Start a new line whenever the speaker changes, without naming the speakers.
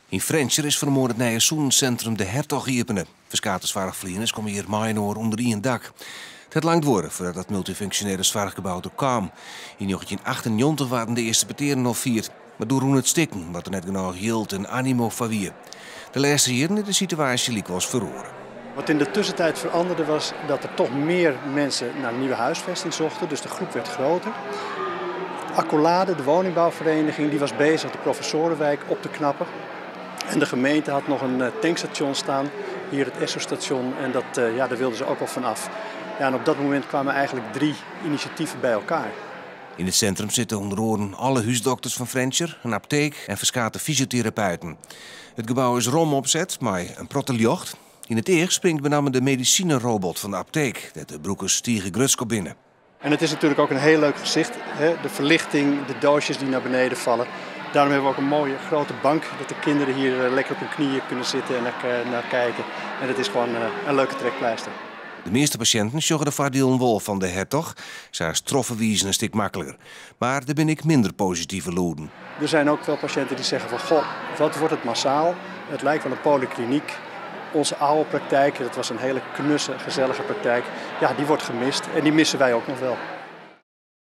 Yn Frjentsjer is fan 'e moarn it nije sûnenssintrum De Hertog iepene. Ferskate soarchferlieners komme hjir mei-inoar ûnder ien dak. It hat lang duorre foardat dat multyfunksjonele soarchgebou der kaam. Yn 1998 waarden de earste petearen al fierd, mar doe rûn it stikken omdat der net genôch jild en animo foar wie. De lêste jierren is de situaasje lykwols feroare.
Wat in de tussentijd veranderde was dat er toch meer mensen naar nieuwe huisvesting zochten, dus de groep werd groter. Accolade, de woningbouwvereniging, die was bezig de professorenwijk op te knappen. En de gemeente had nog een tankstation staan, hier het Esso-station, en ja, daar wilden ze ook wel van af. Ja, en op dat moment kwamen eigenlijk drie initiatieven bij elkaar.
Yn it sintrum sitte ûnder oaren alle húsdokters fan Frjentsjer, in apteek en ferskate fysioterapeuten. It gebou is rom opset mei in protte ljocht. Yn it each springt benammen de medisinerobot fan de apteek, dêr't de brûkers tige grutsk op binne.
En het is natuurlijk ook een heel leuk gezicht, hè? De verlichting, de doosjes die naar beneden vallen. Daarom hebben we ook een mooie grote bank, dat de kinderen hier lekker op hun knieën kunnen zitten en naar kijken. En het is gewoon een leuke trekpleister.
De measte pasjinten sjogge de foardielen wol fan De Hertog. Sa is trochferwizen in stik makliker. Mar der binne ek minder positive lûden.
Er zijn ook wel patiënten die zeggen van, goh, wat wordt het massaal? Het lijkt wel een polykliniek. Onze oude praktijk, dat was een hele knusse, gezellige praktijk, ja, die wordt gemist en die missen wij ook nog wel.